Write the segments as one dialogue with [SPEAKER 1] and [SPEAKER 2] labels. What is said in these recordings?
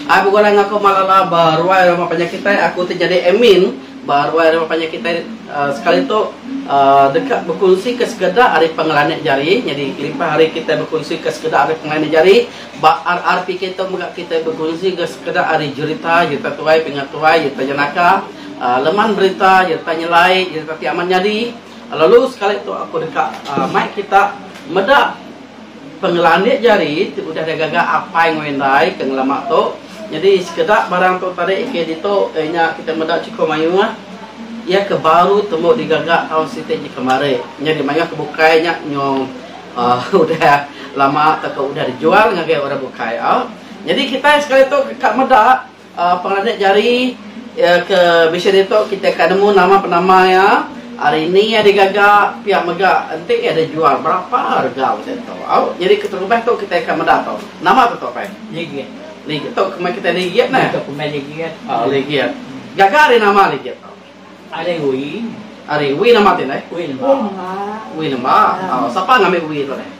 [SPEAKER 1] Ai begulai enggau aku Malala ba ruai rumah panjai kitai aku ti nyadi admin ba ruai rumah panjai kitai sekali tu deka bekunsika sekeda ari pengelanik jari nyadi kelimpah ari kitai bekunsika sekeda ari pengelanik jari ba RRPK tu mega kitai bekunsika sekeda ari jerita, jerita tuai, pingat tuai, jerita jenaka, leman berita, jerita nyelai, jerita ti amat nyadi. Lalu sekali tu aku deka mai kita meda pengelandik jari ti udah digaga apai enggau indai ke ngelama tu. Nyadi sekeda barang tu tadi ke ditu iya nya kita meda chukup mayuh iya ke baru tembu digaga taun siti ji kemari. Nyadi mayuh ke bukai nya nyu uhh udah lama tauka udah dijual ngagai orang bukai. Nyadi kitai sekali tu ka meda. Pengelandik jari iya ke bisi ditu kitai ka nemu nama penama iya, ari ni iya digaga pia mega enti iya dijual berapa rega utai tu. Au nyadi keterubah tu kitai ka meda tu. Nama tu tu apai?
[SPEAKER 2] Ligit.
[SPEAKER 1] Ligit tu kemai kitai ligit neh.
[SPEAKER 2] Tu kemai ligit.
[SPEAKER 1] Au ligit. Gaga ari nama ligit tu?
[SPEAKER 2] Ari wi.
[SPEAKER 1] Ari wi nama ti ndai?
[SPEAKER 2] Wi lemba.
[SPEAKER 1] Wi lemba. Au sapa ngambi wi tu deh?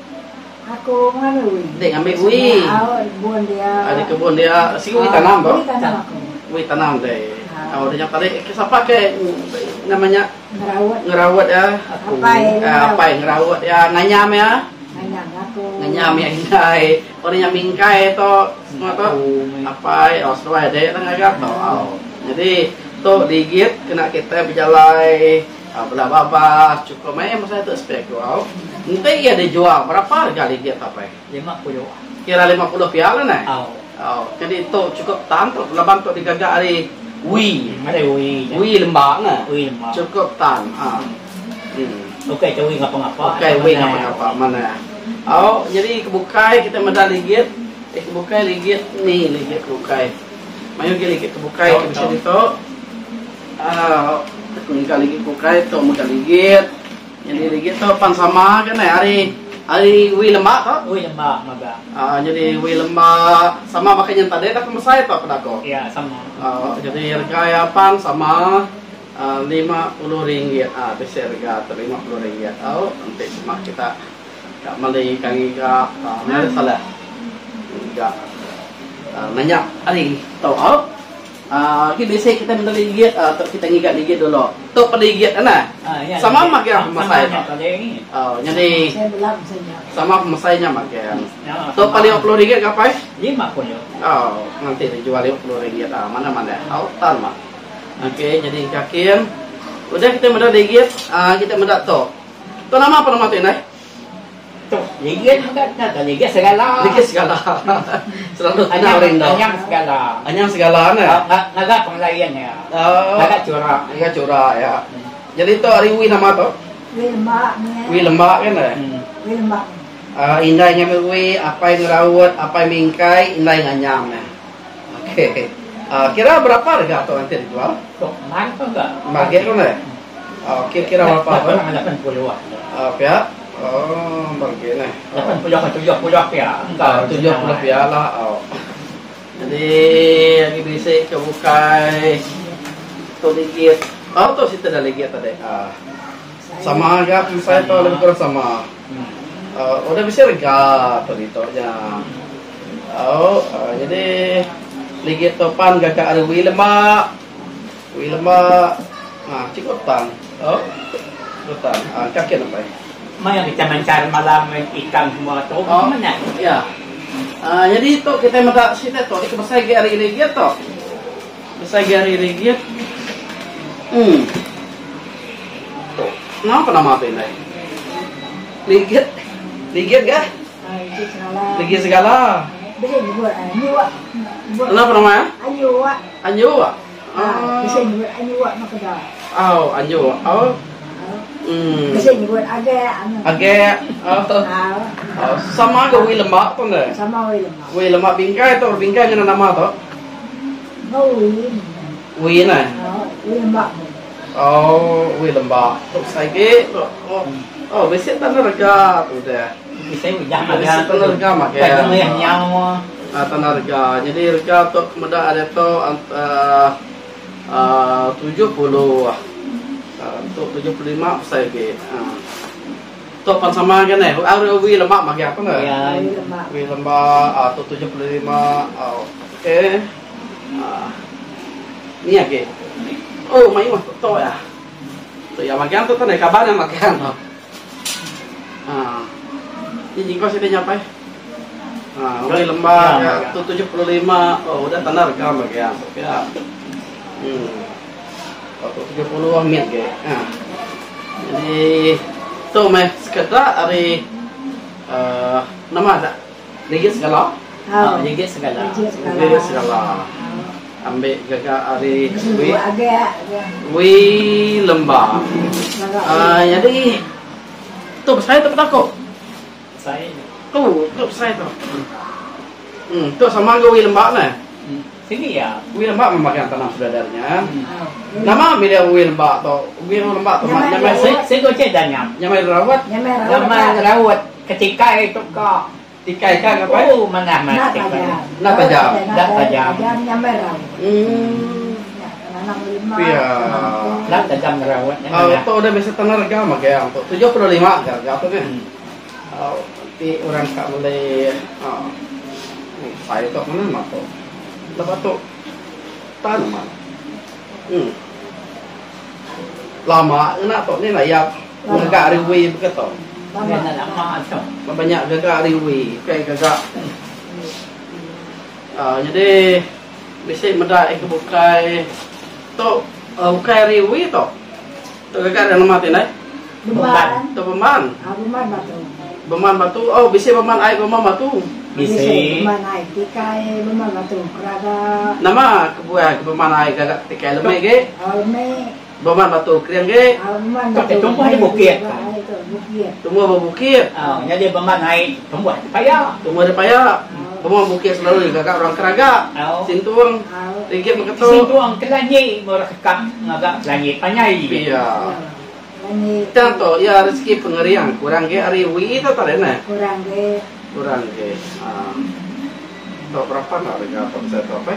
[SPEAKER 3] Aku ngambi wi.
[SPEAKER 1] Dek ngambi wi.
[SPEAKER 3] Au di kebun dia.
[SPEAKER 1] Di kebun dia. Sigi wi tanam tu?
[SPEAKER 3] Wi tanam aku.
[SPEAKER 1] Wi tanam deh. Au nya tadi ke sapa ke nama nya?
[SPEAKER 3] Ngerawat.
[SPEAKER 1] Ngerawat ya.
[SPEAKER 3] Aku. Apai.
[SPEAKER 1] Apai ngerawat ya. Nganyam ya.
[SPEAKER 3] Nganyam aku.
[SPEAKER 1] Nganyam ya indai. Orang nya mingkai tu semua tu. Apai au seduai dek lah ngaga tu. Au. Jadi tu ligit kena kitai bejalai bela babas chukup meh masa tu spek tu au. Enti iya dijual berapa rega ligit tu apai?
[SPEAKER 2] 50.
[SPEAKER 1] Kira 50 pia lah neh.
[SPEAKER 2] Au.
[SPEAKER 1] Au. Jadi tu chukup tan tu laban tu digaga ari wi.
[SPEAKER 2] Ari wi.
[SPEAKER 1] Wi lemba neh.
[SPEAKER 2] Wi lemba.
[SPEAKER 1] Chukup tan. Ha. Hmm.
[SPEAKER 2] Ukai ke wi ngapa-ngapa.
[SPEAKER 1] Ukai wi ngapa-ngapa manah. Au jadi ke bukai kita meda ligit, eh ke bukai ligit ni ligit ke bukai. Mayuh agi ligit ke bukai ke bisi ditu. Au aku ngiga ligit ke bukai tu mega ligit. Jadi ligit tu pan sama ke neh ari ari wi lemba tu.
[SPEAKER 2] Wi lemba mega.
[SPEAKER 1] Aa jadi wi lemba sama baka nyen tadi dah pemesai tu peda aku.
[SPEAKER 2] Ya sama.
[SPEAKER 1] Au jadi rega iya pan sama. RM50 ah bisi rega tu RM50 tau enti sema kita ka meli ka ngiga ah meh salah ngiga ah nanya ari tu au ah agi bisi kita menda ringgit ah tu kita ngiga ringgit dulu tu pun ringgit ane sama mah agi pemesai tu au nyadi sama pemesai nya mah agi tu pun RM50 ka apai au nganti dijual RM50 ah manah manah au tan mah. Okey, nyadi kakin. Udah kita meda ligit, uh, kita meda tu. Tu nama apa nama tu indai?
[SPEAKER 2] Tu, ligit mega nya tu ligit segala.
[SPEAKER 1] Ligit segala. Selalu kena orang indu.
[SPEAKER 2] Anyang segala.
[SPEAKER 1] Anyang segala ne.
[SPEAKER 2] Ngaga pengelain ya.
[SPEAKER 1] Oh.
[SPEAKER 2] Ngaga chura.
[SPEAKER 1] Ngaga chura ya. Jadi tu ari wi nama tu?
[SPEAKER 3] Wi lembak.
[SPEAKER 1] Wi lembak kan ne?
[SPEAKER 3] Wi lembak.
[SPEAKER 1] Uh, indai ngambil wi, apai ngerawut, apai mingkai, indai nganyam ne. Okey. Uh, kira berapa harga tu nanti dijual?
[SPEAKER 2] Tok man tu enggak.
[SPEAKER 1] Market tu ne. Oh, kira-kira berapa tu?
[SPEAKER 2] 80 ah.
[SPEAKER 1] Oh, pia. Oh, market ne.
[SPEAKER 2] 80 ke 70 pia.
[SPEAKER 1] Enggak. 70 pia lah. Oh. Jadi lagi bisi ke bukai tu ligit. Oh, tu situ dah ligit tadi. Ah. Sama agak saya tu lebih kurang sama. Uh, udah bisi rega tu ditu nya. Au, uh, jadi ligit tu pan gaga ari wi lemak. Wi lemak. Ha, cukup tan. Oh. Cukup tan. Ha, kaki nampai.
[SPEAKER 2] Maya kita mancar malam ikan semua tu
[SPEAKER 1] oh.
[SPEAKER 2] mana?
[SPEAKER 1] Ya. Uh, jadi tu kita meda sida tu ikan besai gi ari ligit tu. Besai gi ari ligit. Hmm. Tu. Nama nama tu indai? Ligit. Ligit ga?
[SPEAKER 3] Ligit segala.
[SPEAKER 1] Ligit segala.
[SPEAKER 3] Bisa nyebut anyu ah.
[SPEAKER 1] Kenapa nama ya?
[SPEAKER 3] Anyu ah.
[SPEAKER 1] Anyu ah.
[SPEAKER 3] Ah, bisa nyebut anyu ah maka dah.
[SPEAKER 1] Oh, anyu. Oh. Hmm.
[SPEAKER 3] Bisa nyebut agak anu.
[SPEAKER 1] Agak. Oh. Oh, sama ke wi lembak tu ne?
[SPEAKER 3] Sama wi lembak.
[SPEAKER 1] Wi lembak bingkai tu, bingkai ngena nama tu.
[SPEAKER 3] Oh, wi.
[SPEAKER 1] Wi ne.
[SPEAKER 3] Oh, wi lembak.
[SPEAKER 1] Oh, wi lembak. Tu besai agi tu. Oh, oh bisi tanah rega tu deh.
[SPEAKER 2] Bisi udah
[SPEAKER 1] magang. Bisi tanah rega magang.
[SPEAKER 2] Kai ngelih nyau.
[SPEAKER 1] Ah, tanah rega. Jadi rega tu meda ari tu uh, uh, 70. Uh, tu 75 besai agi. Uh. Tu pan sama ke neh. Ari wi lembak magang tu neh.
[SPEAKER 2] Ya.
[SPEAKER 1] Wi lembak ah, tu 75. Oh. Okey. Ah. Ni agi. Oh, mayuh tu tu ya. Tu ya magang tu tu kaban yang magang tu. Ah. Ni jingkau sida nyapai. Ah, uli lemba ya, tu 75. Oh, udah tanda rega magang tu ya. Hmm. Oh, tu 70 mit ge. Ah. Jadi tu meh sekeda ari uh, nama ada Gigit segala.
[SPEAKER 2] Ha, gigit segala.
[SPEAKER 1] Gigit segala. Ambil gaga ari wi. Wi lemba. Ah, jadi tu besai tu petako.
[SPEAKER 2] Besai.
[SPEAKER 1] Tu, tu besai tu. Hmm, tu sama enggau wi lemba ne.
[SPEAKER 2] Hmm. Sigi ya.
[SPEAKER 1] Wi lemba memang yang tanam sebenarnya. Hmm. Nama bila wi lemba tu? Wi lemba tu mak nyamai
[SPEAKER 2] sego cek dah nyam.
[SPEAKER 1] Nyamai rawat.
[SPEAKER 2] Nyamai rawat. Ketikai tu ka.
[SPEAKER 1] Tikai ka ngapai?
[SPEAKER 2] Oh manah mah tikai.
[SPEAKER 1] Enda tajam.
[SPEAKER 2] Enda tajam.
[SPEAKER 1] Hmm. Pia.
[SPEAKER 2] Enda tajam ngerawat nya
[SPEAKER 1] manah. Tu udah bisi tanah rega mega yang tu. 75 ga rega tu nih. Ti orang ka meli sai tu manah mah tu. Lepas tu tan mah. Hmm. Lama ngena tu ni layap ngaga ari wi baka tu.
[SPEAKER 2] Ngena lama tu.
[SPEAKER 1] Banyak gaga ari wi ukai gaga. Uh, jadi bisi meda ke bukai tu uh, ukai ari wi tu. Tu gaga ari nama ti nai?
[SPEAKER 3] Beban.
[SPEAKER 1] Tu beman.
[SPEAKER 3] Ah, beman batu.
[SPEAKER 1] Beman batu. Oh, bisi beman ai beman batu.
[SPEAKER 2] Bisi.
[SPEAKER 3] Beman ai tikai beman batu keraga.
[SPEAKER 1] Nama kebuah ke beman ai gaga tikai lemi ge?
[SPEAKER 3] Oh, lemi.
[SPEAKER 1] Beman batu kering ge?
[SPEAKER 3] Ah, beman
[SPEAKER 2] Tu
[SPEAKER 3] batu.
[SPEAKER 2] tumbuh di bukit.
[SPEAKER 3] Bukit.
[SPEAKER 1] Tumbuh ba bukit.
[SPEAKER 2] Ah, nyadi beman ai tumbuh di paya.
[SPEAKER 1] Tumbuh di paya. Beman bukit selalu digaga orang keraga.
[SPEAKER 2] Au.
[SPEAKER 1] Sintung.
[SPEAKER 3] Au.
[SPEAKER 1] Ringgit meketu.
[SPEAKER 2] Sintung kelanyi merekam ngaga kelanyi panjai.
[SPEAKER 1] Pia.
[SPEAKER 3] Lanyi.
[SPEAKER 1] Tang tu iya rezeki pengeriang kurang ge ari wi tu tadi neh.
[SPEAKER 3] Kurang ge.
[SPEAKER 1] Kurang ge. Ah. Tu berapa nak harga tu besai tu apa?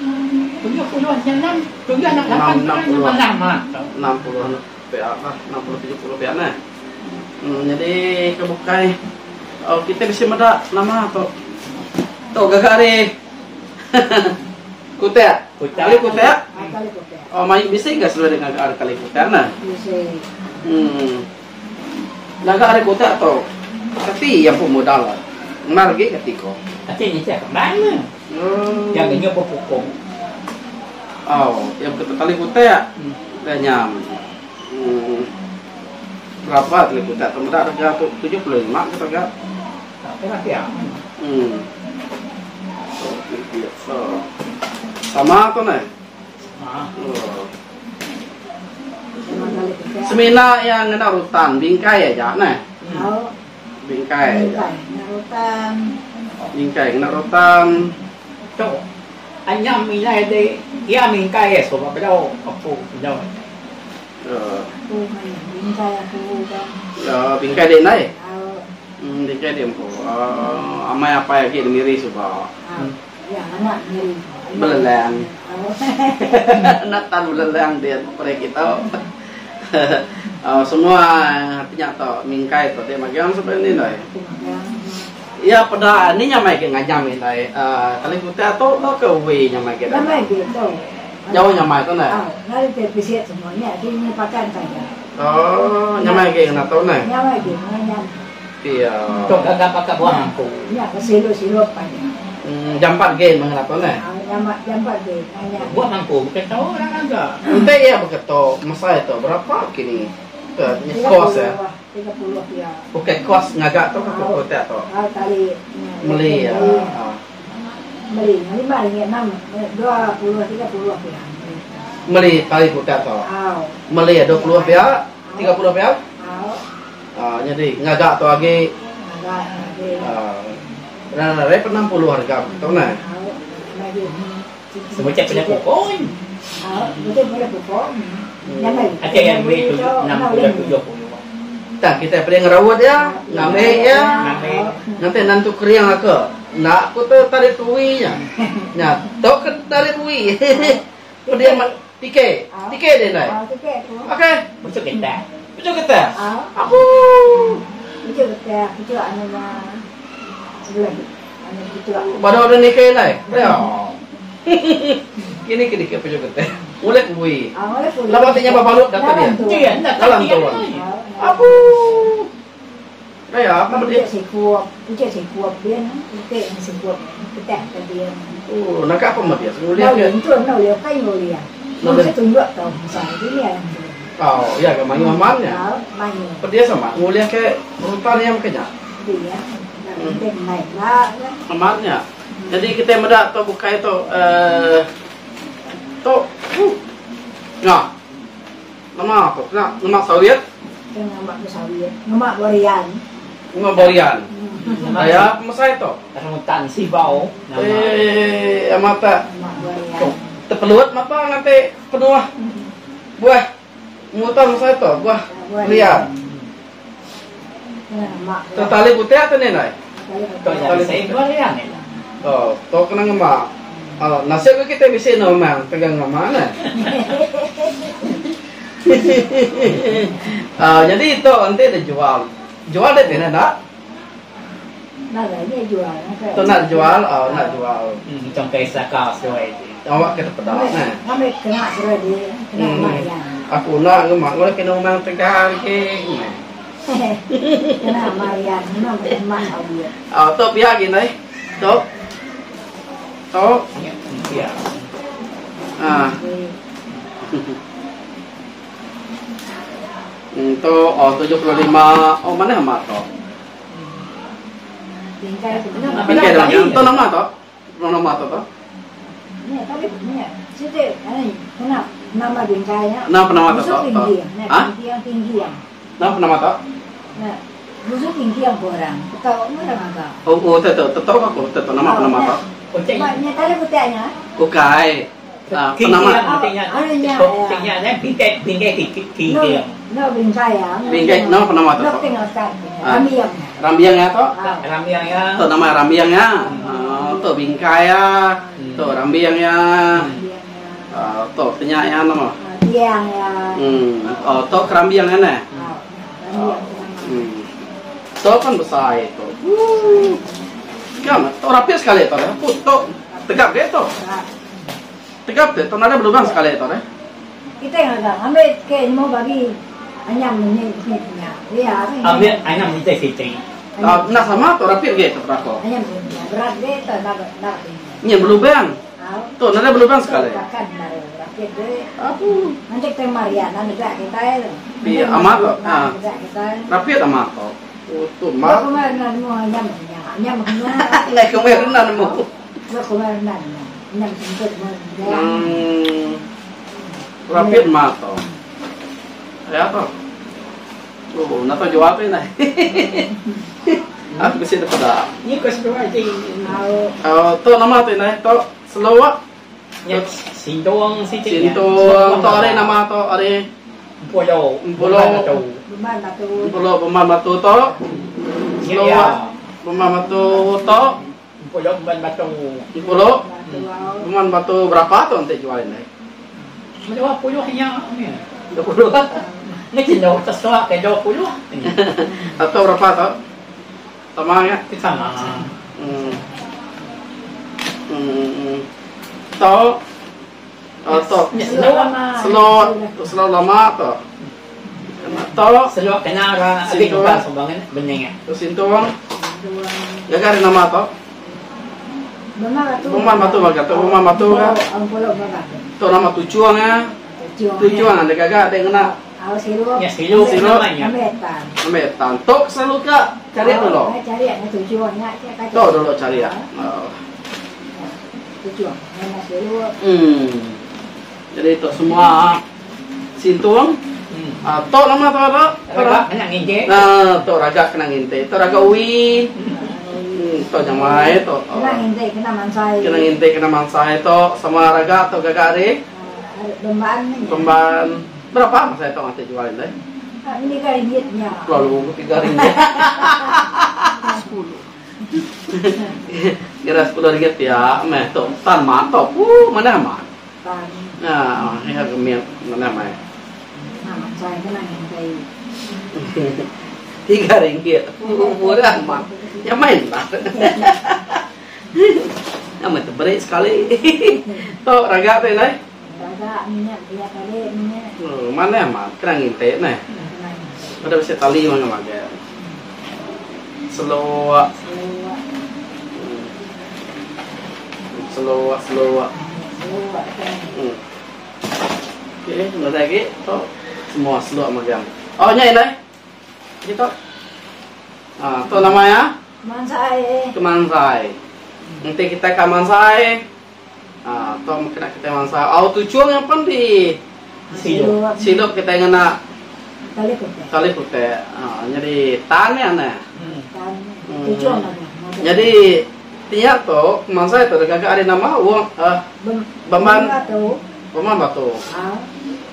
[SPEAKER 2] 70 nya enam, tujuh anak lapan
[SPEAKER 1] tu
[SPEAKER 2] manah mah.
[SPEAKER 1] 60 pia lah, 60 70 pia neh. Hmm, jadi ke bukai. Oh, kita bisi meda nama tu. Tu gaga ari. Kutek.
[SPEAKER 2] Kutek.
[SPEAKER 1] Kali kutek.
[SPEAKER 3] Ah, kali kutek.
[SPEAKER 1] Oh, mai bisi ga seduai dengan ari kali kutek nah.
[SPEAKER 3] Bisi.
[SPEAKER 1] Hmm. Naga ari kutek tu. Kati yang pun modal lah. Mar agi kati ko.
[SPEAKER 2] Kati ni cak mana?
[SPEAKER 1] Hmm.
[SPEAKER 2] Yang ini apa pukul?
[SPEAKER 1] Oh, yang kata kali kutek. Dah nyam. Hmm. Berapa kali kutek tu? Mudah harga tu 75 kata ga.
[SPEAKER 2] Tak kira tiap.
[SPEAKER 1] Hmm. So, biasa. Sama tu neh.
[SPEAKER 2] Ha.
[SPEAKER 1] Oh.
[SPEAKER 3] Sama kali kutek.
[SPEAKER 1] Semina yang ngena rutan bingkai aja neh.
[SPEAKER 3] Au.
[SPEAKER 1] Bingkai aja.
[SPEAKER 3] Bingkai. Rotan.
[SPEAKER 1] Bingkai ngena rotan.
[SPEAKER 2] Tu anyam ilai dei iya mingkai eh suba bedau aku bedau.
[SPEAKER 1] Uh.
[SPEAKER 3] Aku main bingkai aku kan.
[SPEAKER 1] Uh, bingkai dek nai.
[SPEAKER 3] Au.
[SPEAKER 1] Hmm, bingkai dek empu. Uh, amai apai agi miri suba.
[SPEAKER 3] Au. Ya anak miri.
[SPEAKER 1] Belelang.
[SPEAKER 3] Au.
[SPEAKER 1] Nak tan belelang dia pere kita. Uh, semua artinya tu mingkai tu dia magiang sampai ni dai. Ya peda ni nyamai ke nganyam ni dai. Uh, kali kutai tu lo ke wi nyamai ke dai.
[SPEAKER 3] Nyamai gitu.
[SPEAKER 1] Jauh nyamai tu nai.
[SPEAKER 3] Oh, nanti pisiat semuanya, ini pakan saja.
[SPEAKER 1] Oh, nyamai ke ngena tu nai.
[SPEAKER 3] Nyamai ke nganyam.
[SPEAKER 1] Iya.
[SPEAKER 2] Tu gaga pakai buah mangkuk.
[SPEAKER 3] Ya, kesilu-silu aja.
[SPEAKER 1] Hmm, jampat ge mengena tu nai.
[SPEAKER 3] Ah, nyamak jampat ge nganyam.
[SPEAKER 2] Buah mangkuk bukan tahu orang agak.
[SPEAKER 1] Ente ya begitu, masa itu berapa kini? Ke kos ya.
[SPEAKER 3] 30 ya.
[SPEAKER 1] Okey, kos ngagak tu ke kotak tu.
[SPEAKER 3] Ah, tali.
[SPEAKER 1] Beli ya.
[SPEAKER 3] Beli, lima ringgit enam, 20, 30 ya.
[SPEAKER 1] Beli tali kotak tu.
[SPEAKER 3] Au.
[SPEAKER 1] Beli 20 pia, 30 pia.
[SPEAKER 3] Au.
[SPEAKER 1] Ah, jadi ngagak tu lagi.
[SPEAKER 3] Ngagak lagi.
[SPEAKER 1] Ah, nah, nah, 60 harga tu nah.
[SPEAKER 3] Au. Lagi.
[SPEAKER 2] Semua cek punya pukul.
[SPEAKER 3] Au, betul boleh pukul. Jangan.
[SPEAKER 2] Aceh yang beli tu 60 70.
[SPEAKER 1] Tak kita pergi ngerawat ya, ngambil ya.
[SPEAKER 2] Ngambil.
[SPEAKER 1] Nanti nanti kering aku. Nak aku tu tarik tuinya. Nya, tok ke tarik tui. Dia tike, tike dia nai.
[SPEAKER 3] Au, tike tu.
[SPEAKER 1] Okey,
[SPEAKER 2] Betul kita.
[SPEAKER 1] betul kita.
[SPEAKER 3] Au.
[SPEAKER 1] Aku.
[SPEAKER 3] Betul kita, betul anu mah. Sebelah.
[SPEAKER 1] Baru ada nikah indai. Ya. Kini ke dikit peju kete. Ulih kui. Laba ti nya babalut data dia. Dalam tu. Apu. Raya apa dia? Oh, nak apa mah dia? Ulih ke? Oh, ya ke mayuh amannya. Pedia sama ngulih ke rutan yang kenya. Amat nya. Jadi kitai meda tu bukai tu uhh tu huh nya nama tu kena ngema sawit.
[SPEAKER 3] Ngema sawit, ngema borian.
[SPEAKER 1] Ngema borian. Aya pemesai tu.
[SPEAKER 2] Rambutan sibau
[SPEAKER 1] nama. Eh amat tak. Tepelut mata nganti penuh buah. Ngutan mesai tu buah rian. Tu tali putih atau ni nai?
[SPEAKER 2] Tali putih.
[SPEAKER 1] Oh, tu kena ngema. Oh, nasib ke kita bisi no mang tegang ngema ne. Uh, jadi itu nanti dia jual. Jual dia ni nak?
[SPEAKER 3] Nak lah dia jual.
[SPEAKER 1] Tu nak jual, oh nak jual.
[SPEAKER 2] Macam kaisa kau sesuai.
[SPEAKER 1] Awak kita pedak ne.
[SPEAKER 3] Kami kena suruh dia, kena mak ya.
[SPEAKER 1] Aku nak ngemak, aku kena umang tegar ke.
[SPEAKER 3] Kena mak ya, kena mak dia.
[SPEAKER 1] Oh, tu pihak gini. Tu. Tu.
[SPEAKER 2] Ya.
[SPEAKER 1] Ah. Tu oh 75. Oh mana amat tu?
[SPEAKER 3] Bingkai tu.
[SPEAKER 1] Bingkai dah. Tu nama tu. Nama tu tu.
[SPEAKER 3] Ni tadi ni situ ai kena nama bingkai ya.
[SPEAKER 1] Nama nama tu tu.
[SPEAKER 3] Ha? Tinggi yang.
[SPEAKER 1] Nama nama tu.
[SPEAKER 3] Nah, busuk tinggi yang borang. Tahu mana agak.
[SPEAKER 1] Oh, oh, tu tu tu aku tu tu nama nama tu.
[SPEAKER 3] Ni tadi putihnya.
[SPEAKER 1] Bukai.
[SPEAKER 2] Penama. Tinggi bingkai bingkai tinggi.
[SPEAKER 3] No bingkai ya.
[SPEAKER 1] Bingkai nama penama tu.
[SPEAKER 3] Rambiang.
[SPEAKER 1] Rambiang ya tu.
[SPEAKER 2] Rambiang ya.
[SPEAKER 1] Tu nama rambiang ya. Tu bingkai ya. Tu rambiang ya. Tu tanya ya nama.
[SPEAKER 3] Tiang ya.
[SPEAKER 1] Oh, tu kerambiang ya ne. Tu kan besar itu. Kan, tu rapi sekali tu. Tu tegap dia tu. Tegap tu, tu nada berlubang sekali tu.
[SPEAKER 3] Kita yang ada, ambil ke mau bagi anyam ni ni punya. Ya,
[SPEAKER 2] ambil anyam ni teh.
[SPEAKER 1] Nak sama tu rapi ke tu berapa?
[SPEAKER 3] Anyam berat dia tu nak nak.
[SPEAKER 1] Ni berlubang. Tu nada berlubang sekali.
[SPEAKER 3] Kan rapi dia.
[SPEAKER 1] Apu.
[SPEAKER 3] Nanti kita Mariana dekat kita.
[SPEAKER 1] Bi amat tu. Ha. Rapi amat tu. Tu mak.
[SPEAKER 3] Aku mana nak mau anyam ni? Anyam kena.
[SPEAKER 1] Ngai kemarin nak mau.
[SPEAKER 3] Aku mana nak. Anyam sempit mau.
[SPEAKER 1] Rapid mato. Ya to. Oh, nak tahu jawab ni. Aku mesti dapat dah.
[SPEAKER 2] Ni kau seluar je.
[SPEAKER 1] Oh, tu nama tu ni, tu seluar.
[SPEAKER 2] Ya, sintuang si
[SPEAKER 1] Sintuang. Tu ada nama tu ada.
[SPEAKER 2] Pulau.
[SPEAKER 1] Pulau.
[SPEAKER 3] Beman batu.
[SPEAKER 1] Pulau beman batu tu. Seluar. Beman batu tu.
[SPEAKER 2] Pulau beman batu.
[SPEAKER 1] Pulau. Beman batu berapa tu nanti jual ni?
[SPEAKER 2] 20 nya ni.
[SPEAKER 1] 20.
[SPEAKER 2] Ni kilo tersuak ke 20.
[SPEAKER 1] Atau berapa tu? Sama ya?
[SPEAKER 2] Sama.
[SPEAKER 1] Tu atau slow slow lama tu. Tu
[SPEAKER 2] slow kena ra habis lupa sumbangan bening.
[SPEAKER 1] Tu sintuang. Jaga nama tu. Beman batu bagat tu, beman batu kan. Tu nama tujuan ya. Tujuan ada gagak ada kena.
[SPEAKER 2] Ya silu
[SPEAKER 1] silu
[SPEAKER 3] namanya.
[SPEAKER 1] Metan. Tok selalu kak cari dulu.
[SPEAKER 3] Cari ya tujuan ya.
[SPEAKER 1] Tok dulu cari ya.
[SPEAKER 3] Tujuan. Nama silu.
[SPEAKER 1] Jadi itu semua sintuang. Tok nama tu apa?
[SPEAKER 2] Tok kena nginte.
[SPEAKER 1] Nah, tok raga kena nginte. Tok raga ui. Tok jamai tok.
[SPEAKER 3] Kena nginte kena mansai.
[SPEAKER 1] Kena nginte kena mansai tok sama raga tok gagak ari.
[SPEAKER 3] Bemban.
[SPEAKER 1] Bemban. Berapa masa itu nanti jualin deh?
[SPEAKER 3] Ini 3 ringgitnya.
[SPEAKER 1] Lalu 3 ringgit. 10. Kira 10 ringgit ya, meh tok tan mantap. Mana amat?
[SPEAKER 3] Tan.
[SPEAKER 1] Nah, ini harga minyak mana mai?
[SPEAKER 3] Nah, mansai kena nginte.
[SPEAKER 1] 3 ringgit. Murah amat. Ya main lah. Nama teberi sekali. Tu raga tu indai.
[SPEAKER 3] Raga minyak dia tadi minyak.
[SPEAKER 1] Oh, manah amat kena nginti neh. Udah bisi tali manga magang. Selok.
[SPEAKER 3] Selok.
[SPEAKER 1] Selok, selok.
[SPEAKER 3] Selok.
[SPEAKER 1] Hmm. Okey, nadai agi tu semua selok magang. Oh nya indai. Kita. Ah, tu nama ya?
[SPEAKER 3] Mansai.
[SPEAKER 1] Kemansai. Enti kita ka mansai, ah, tu kena kita mansai. Au tuchung yang pun di
[SPEAKER 2] Silup.
[SPEAKER 1] Silup kita ngena
[SPEAKER 3] tali putih.
[SPEAKER 1] Tali putih. Ah, jadi tan ya nah.
[SPEAKER 3] Tan. Tuchung lagi.
[SPEAKER 1] Jadi tiap tu kemansai tu gagak ari nama wong uh,
[SPEAKER 3] Beman batu.
[SPEAKER 1] Beman batu.
[SPEAKER 3] Ah.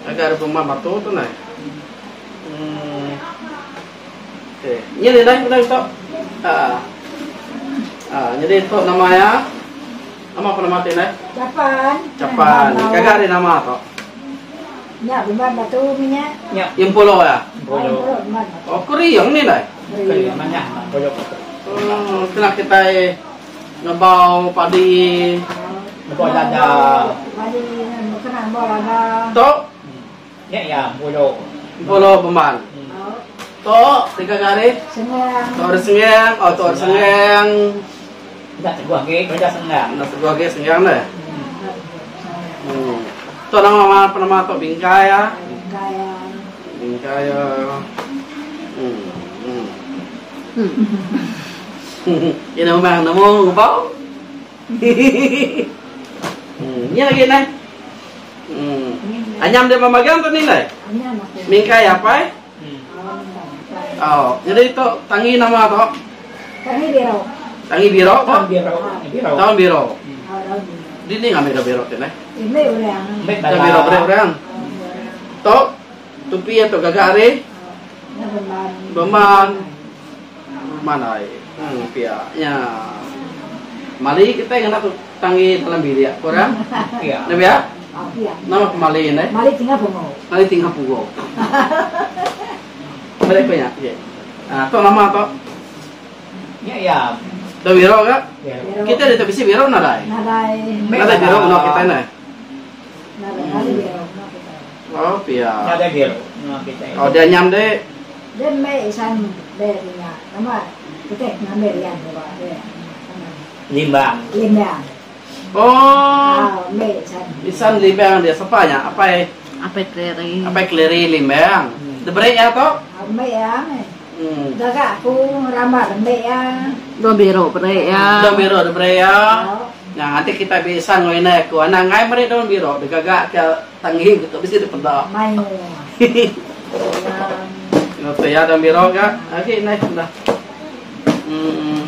[SPEAKER 1] Gagak ari beman batu tu nah. Hmm. Okey. Nya ni dah udah tu. Ah. Ah, jadi tu nama ya. Nama apa nama ti nai?
[SPEAKER 3] Capan.
[SPEAKER 1] Capan. Gagak ari nama tu.
[SPEAKER 3] Nya beman batu nya.
[SPEAKER 2] Nya.
[SPEAKER 1] Impulo ya.
[SPEAKER 2] Impulo.
[SPEAKER 1] Oh, keriang ni nai.
[SPEAKER 2] Keriang mana? Impulo.
[SPEAKER 1] Hmm, kena kita ngebau padi.
[SPEAKER 2] Ngebau lada.
[SPEAKER 3] Padi kena ngebau lada.
[SPEAKER 1] Tu
[SPEAKER 2] Nya iya Empulo.
[SPEAKER 1] Empulo Bemban. Tu tiga garis.
[SPEAKER 3] Sengeng.
[SPEAKER 1] Tu ari Sengeng, oh tu ari Sengeng.
[SPEAKER 2] Enda teguh agi kereja Sengeng.
[SPEAKER 1] Enda teguh agi Sengeng deh. Hmm. Tu nama apa nama tu Bingkai ya.
[SPEAKER 3] Bingkai ya.
[SPEAKER 1] Bingkai ya. Hmm. Hmm. Ini memang nemu ngubau. Hmm. Ni lagi nai. Hmm. Anyam dia memagang tu ni nai.
[SPEAKER 3] Anyam aku.
[SPEAKER 1] Mingkai apa? Oh, jadi tu tangi nama tu.
[SPEAKER 3] Tangi biro.
[SPEAKER 1] Tangi biro tu.
[SPEAKER 2] Tahun biro. Biro.
[SPEAKER 1] Tahun biro.
[SPEAKER 3] Oh, daun biro.
[SPEAKER 1] Di ni ngambil dah biro tu nai.
[SPEAKER 3] Ini orang.
[SPEAKER 2] Ambil
[SPEAKER 1] Dah biro beri orang. Tu tupi atau gagak hari
[SPEAKER 3] Beman.
[SPEAKER 1] Beman. Beman ai. Hmm, pia. Nya. Mali kita ngena tu tangi dalam bilik korang.
[SPEAKER 2] Pia.
[SPEAKER 1] Nabi ya?
[SPEAKER 3] Oh, pia.
[SPEAKER 1] Nama pemali ni?
[SPEAKER 3] Mali tinggal pungo.
[SPEAKER 1] Mali tinggal pungo. Balik ko nya. Okey. Ah, tu nama tu.
[SPEAKER 2] Nya ya.
[SPEAKER 1] Tu biro ke?
[SPEAKER 2] Biro.
[SPEAKER 1] Kita ada bisi biro nadai.
[SPEAKER 3] Nadai.
[SPEAKER 1] Nadai biro no kita ni.
[SPEAKER 3] Nadai nadai biro no kita.
[SPEAKER 1] Oh, pia.
[SPEAKER 2] Nadai biro no kita.
[SPEAKER 1] Oh, dia nyam dek.
[SPEAKER 3] Dia mei isan be nya. Nama kita ngambil rian ba dia.
[SPEAKER 2] Limbang.
[SPEAKER 3] Limbang.
[SPEAKER 1] Oh.
[SPEAKER 3] Ah, mei isan.
[SPEAKER 1] Isan limbang dia siapa nya? Apai
[SPEAKER 4] Apai Kleri.
[SPEAKER 1] Apai Kleri limbang.
[SPEAKER 2] Hmm.
[SPEAKER 1] Diberi ya tu?
[SPEAKER 3] Mei ya.
[SPEAKER 1] Hmm.
[SPEAKER 3] Gaga aku rambak mei ya.
[SPEAKER 4] Dua biro beri ya.
[SPEAKER 1] Daun biro diberi ya.
[SPEAKER 3] Oh.
[SPEAKER 1] Nah, nanti kita bisa ngoine aku. Anak ngai meri daun biro digaga ke tangi gitu bisa dipedak.
[SPEAKER 3] Mayu.
[SPEAKER 1] Ngote ya daun biro ga. Okey, naik dah. Hmm.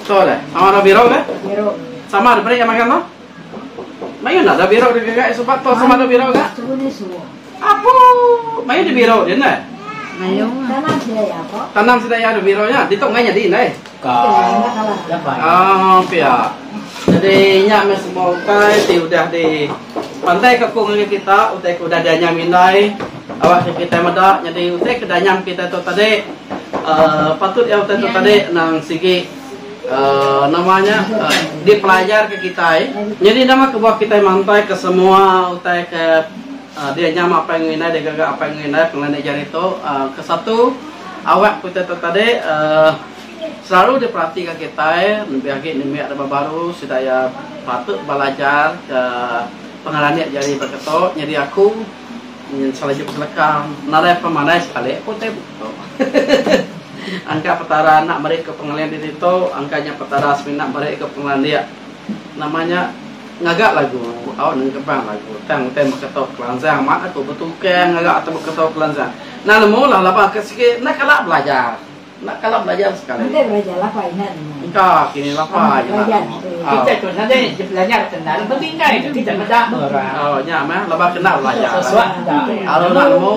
[SPEAKER 1] So deh, sama daun biro ga?
[SPEAKER 3] Biro.
[SPEAKER 1] Sama diberi yang makan tu? Mayu nak daun biro digaga sebab tu sama daun biro ga?
[SPEAKER 3] Suhu ni suhu.
[SPEAKER 1] Apu, mayu di biro dia nah.
[SPEAKER 4] Mayu.
[SPEAKER 3] Tanam sida ya ko.
[SPEAKER 1] Tanam sida ya di biro nya, ditok ngai nyadi nai.
[SPEAKER 2] Ka. Dapat.
[SPEAKER 1] Oh, pia. Jadi nya meh semua utai ti udah di pantai ke ku ngagai kita, utai ke udah dianyam indai, awak ke kitai meda nyadi utai ke dianyam kitai tu tadi uhh patut iya utai tu tadi nang sigi uhh nama nya uhh dipelajar ke kitai. Nyadi nama kebuah kitai mantai ke semua utai ke uhh dianyam apai enggau indai digaga apai enggau indai pengelandik jari tu uhh ke satu awak ke utai tu tadi uhh Selalu diperatika kitai lebih agi nembiak rebak baru sida iya patut belajar ke pengelandik jari baka tu nyadi aku selaju beselekang nadai pemandai sekali aku tai tu. Angka petara enda meri ke pengelandik diri tu angka nya petara semina meri ke pengelandik nama nya ngaga lagu au nengkebang lagu tang utai baka tu kelanjang amat aku betukang ngaga atau baka tu kelanjang. Enda nemu lah laban ke sigi enda kala belajar. Enda kala belajar sekali.
[SPEAKER 3] Nadai belajar lapa ina nemu.
[SPEAKER 1] Engka kini lapa aja
[SPEAKER 3] Belajar
[SPEAKER 1] nemu.
[SPEAKER 3] tu.
[SPEAKER 2] Kita tu nadai belajar kena bebingkai tu kita meda orang.
[SPEAKER 1] Oh nya meh laban kena belajar.
[SPEAKER 2] Sesuatu enda.
[SPEAKER 1] Alu enda nemu.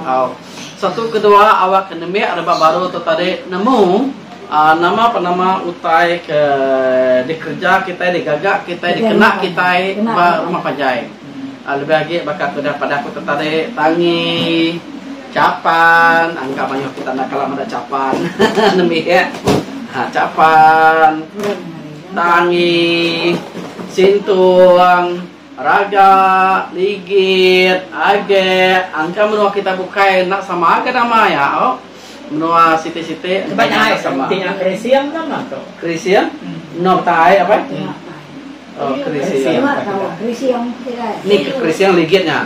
[SPEAKER 1] Oh. Satu kedua awak ke nembiak rebak baru tu tadi nemu uhh nama penama utai ke dikereja kitai digaga kitai dikena kitai ba rumah panjai. Lebih agi baka ke udah padah ku tu tadi tangi, chapan, angka mayuh kita enda kala meda chapan nembiak. Ha, chapan, tangi, sintung, raga, ligit, agek, angka menua kita bukai enda sama ga nama iya au. Menua siti-siti
[SPEAKER 2] Ba
[SPEAKER 1] enda
[SPEAKER 2] nya
[SPEAKER 1] sama.
[SPEAKER 2] ti nya Krising nama tu.
[SPEAKER 1] Krising? Menua betai apai? Oh, Krising. Ni ke Krising ligit nya.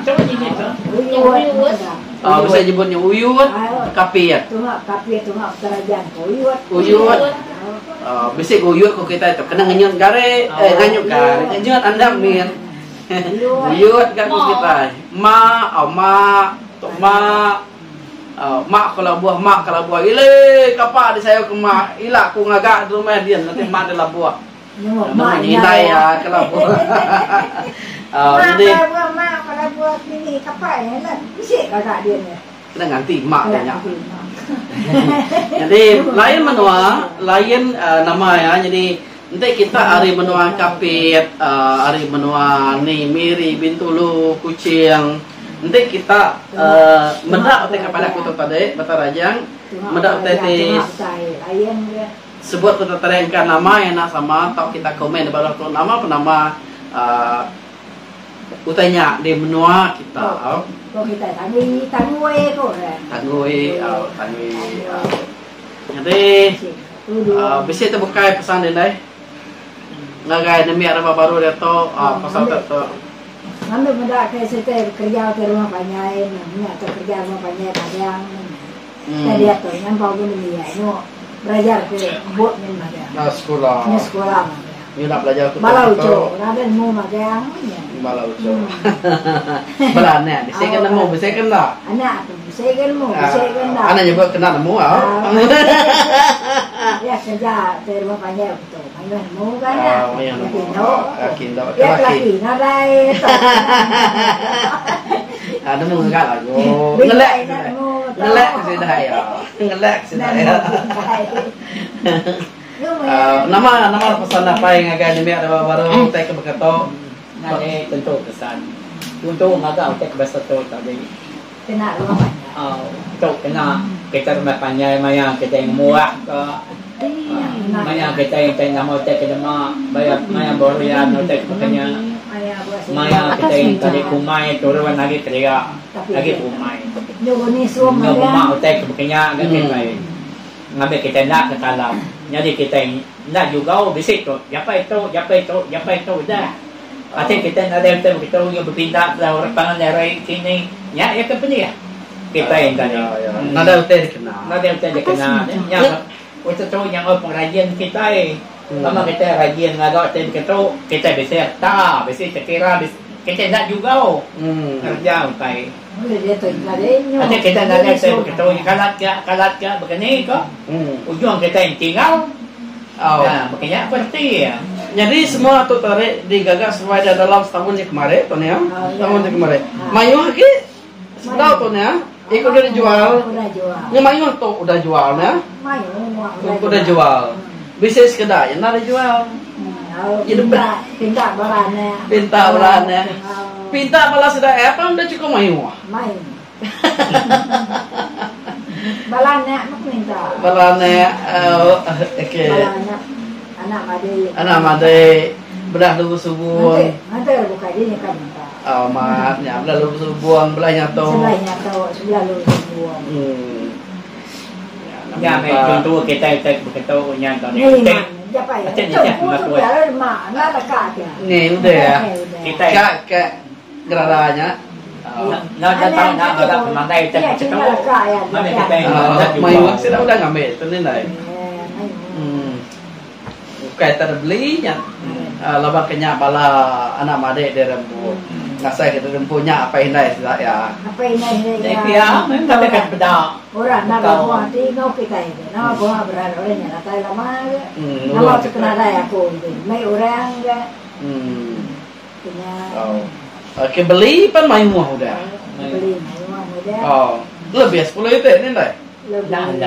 [SPEAKER 1] Oh, bisa nyebut nya uyut, kapit. Uyut. Oh, bisi ke uyut ko kitai tu kena ngenyut gari, eh nganyut gari, ngenyut anda mit. Uyut ga ko kitai. Ma, oh ma, tu ma. Oh, mak ko labuh, mak ke labuh. Ile kapa disayu ke mak, ila ku ngaga di rumah din nanti mak dilabuh. Nemu nyindai iya ke labuh. Jadi kena nganti mak dia nya. Jadi lain menua, lain nama iya jadi enti kita ari menua Kapit, ari menua ni Miri, Bintulu, Kuching, enti kita meda utai ke padah ku tu tadi Batang Rajang, meda utai ti Sebut tu teterengka nama iya enda sama tau kita komen di baruh tu nama penama uhh utai nya di menua kita au. Tanggui au tanggui au. Nyadi uhh bisi tu bukai pesan indai ngagai nembiak rebak baru diatu uhh pasal tu tu. Ba sekula. Nya belajar ku tu. Bala uchu. Bala anak bisi ke nemu bisi ke enda. Anak nyebut kena nemu au. Mayuh nemu. Laki endo. Nemu ngaga lagu. Ngelek ngelek sida iya. Ngelek sida iya. Nama nama pesan apai ngagai nembiak da baru utai ke baka tu.
[SPEAKER 2] Nadai tentu pesan. Chunto ngaga utai ke basa tu tadi.
[SPEAKER 3] Kena rumah panjai.
[SPEAKER 2] Tu kena kita rumah panjai maya kitai ngemuah ka maya kitai utai nama utai ke dema maya berian utai ke baka nya maya kitai tadi kumai turun agi kelia agi kumai. Enggau bema utai ke baka nya ga kitai ngambi kitai enda ketalam nyadi kitai enda jugau bisi tu japai tu japai tu japai tu udah. Ati kitai nadai utai begitu nya bepinta bala orang pangan ari kini nya iya ke pedih kitai enta ni.
[SPEAKER 1] Nadai utai dikena.
[SPEAKER 2] Nadai utai dikena nya utai tu nya enggau pengrajin kitai. Pama kitai rajin ngaga utai begitu kitai bisi reta bisi tekira bisi kitai enda jugau ngereja utai. Ati kitai nadai utai begitu nya kalat ka kalat ka bekeni ko ujung kitai tinggal. Nah, baka nya ku reti iya.
[SPEAKER 1] Nyadi semua tu tadi digaga seduai dia dalam setaun je kemari tu nya. Setaun je kemari. Mayuh agi sebedau tu nya iko udah dijual. Nya mayuh tu udah jual nya. Udah jual. Bisi sekeda nya enda dijual.
[SPEAKER 3] Pinta bala anak.
[SPEAKER 1] Pinta bala anak. Pinta bala sida iya pun udah chukup mayuh.
[SPEAKER 3] Bala anak meh minta.
[SPEAKER 1] Bala anak okey.
[SPEAKER 3] Bala anak anak madi.
[SPEAKER 1] Anak madi belah lubu subung.
[SPEAKER 3] Nanti nanti orang bukai dia nyukai minta.
[SPEAKER 1] Amat nya belah lubu subung belah nyato.
[SPEAKER 3] Sebelah nyato sebelah lubu subung.
[SPEAKER 1] Hmm.
[SPEAKER 2] Nya meh chunto kitai utai ke beketu nya tau
[SPEAKER 3] ni. Japai.
[SPEAKER 1] Ni udah.
[SPEAKER 2] Kitai
[SPEAKER 1] ka ka Gerara nya.
[SPEAKER 2] Enda tau enda meda pemandai utai ke beketu. Meh kitai enda
[SPEAKER 1] jumpa. Mayuh sida udah ngambi tu ni ndai. Ukai tak beli nya laban ke nya bala anak madik diri empu. Ngasai ke diri empu nya apai indai sida iya.
[SPEAKER 3] Apai indai sida iya.
[SPEAKER 2] Pia meh enda deka peda.
[SPEAKER 3] Orang enda lebuh ati enggau kitai tu. Nama buah beran orang nya datai lama ke. Nama tu penadai aku tu. Mei orang ke.
[SPEAKER 1] Okey beli pan mayuh udah.
[SPEAKER 3] Beli mayuh udah.
[SPEAKER 1] Oh, lebih 10 iti ni ndai.
[SPEAKER 3] Lebih.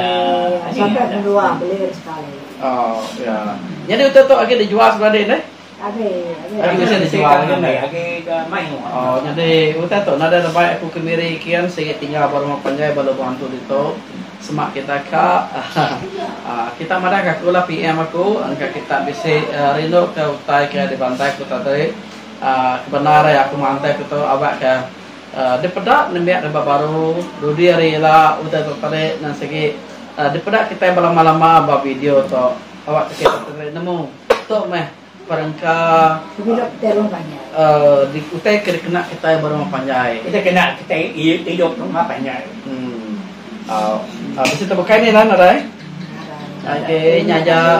[SPEAKER 3] Sampai dua beli sekali.
[SPEAKER 1] Oh, ya. Jadi utai tu agi dijual sebelah ni ndai?
[SPEAKER 3] Agi,
[SPEAKER 1] agi. Agi bisi dijual
[SPEAKER 2] agi ndai. Agi mayuh.
[SPEAKER 1] Oh, jadi utai tu nadai lebai aku ke Miri kian sigi tinggal ba rumah panjai ba Lubok Antu ditu. Sema kita ka kita madah ka aku lah PM aku engka kita bisi rindu ke utai ke dibantai ku tadi kebenar iya aku mantai ku tu awak ke dipeda nembiak rebak baru dudi hari ila utai tu tadi nang sigi dipeda kitai belama-lama ba video tu awak ke kita tadi nemu tu meh perengka utai ke dikena kitai ba rumah panjai.
[SPEAKER 2] Utai kena kitai idup rumah panjai.
[SPEAKER 1] Bisi tebukai ni lan nadai. Okey nya aja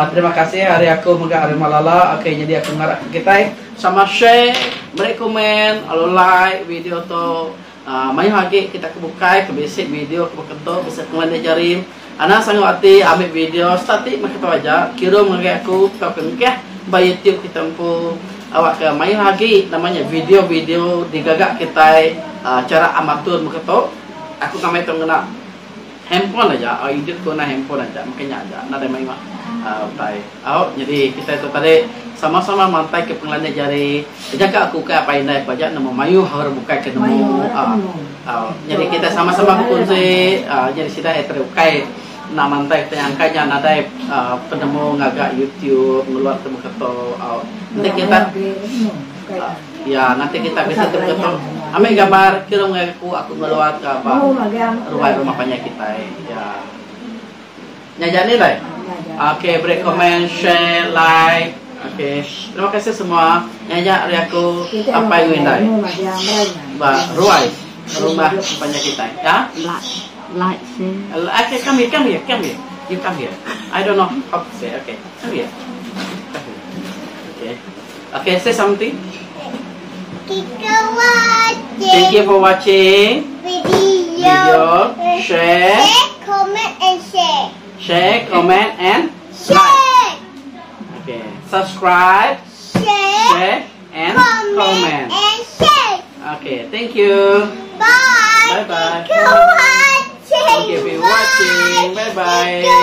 [SPEAKER 1] terima kasih ari aku mega ari Malala okey nyadi aku ngarap ke kitai sama share meri komen lalu like video tu. Mayuh agi kita ke bukai ke bisi video ke baka tu bisi pengelandik jari. Anang sanggup ati ambi video start ti meh kitu aja kirum ngagai aku tauka engkah ba youtube kita empu awakka mayuh agi nama nya video-video digaga kitai chara amatur baka tu. Aku ngambi tu ngena handphone aja edit ku ngena handphone aja maka nya aja nadai mayuh utai. Au nyadi kitai tu tadi sama-sama mantai ke pengelandik jari jaga aku ukai apai indai ku aja nemu mayuh orang bukai ke nemu au nyadi kitai sama-sama bekunsi nyadi sida iya tadi ukai enda mantai kitai angka nya nadai penemu ngaga youtube ngeluar ke baka tu au enti kita ya nanti kita bisi tu baka tu ambi gambar kirum ngagai aku aku ngeluar ka ba ruai rumah panjai kitai ya. Nya aja ni lai. Okay beri komen, share, like. Okay. Terima kasih semua. Nya aja ari aku Apai enggau Indai. Ba ruai rumah panjai kitai. Ya.
[SPEAKER 4] Like, like share.
[SPEAKER 1] Okay, come here, come here, come here. You come here. I don't know how to say. Okay, come here. Come here. Okay. Okay, say something. Thank you for watching.
[SPEAKER 5] Video.
[SPEAKER 1] Video. Share.
[SPEAKER 5] Share, comment and share.
[SPEAKER 1] Share, comment and
[SPEAKER 5] share.
[SPEAKER 1] Like. Okay. Subscribe.
[SPEAKER 5] Share,
[SPEAKER 1] share and
[SPEAKER 5] comment,
[SPEAKER 1] comment.
[SPEAKER 5] and share.
[SPEAKER 1] Okay, thank you.
[SPEAKER 5] Bye.
[SPEAKER 1] Bye bye.
[SPEAKER 5] Thank you for watching.
[SPEAKER 1] Thank you for watching. Bye bye.
[SPEAKER 5] Thank you.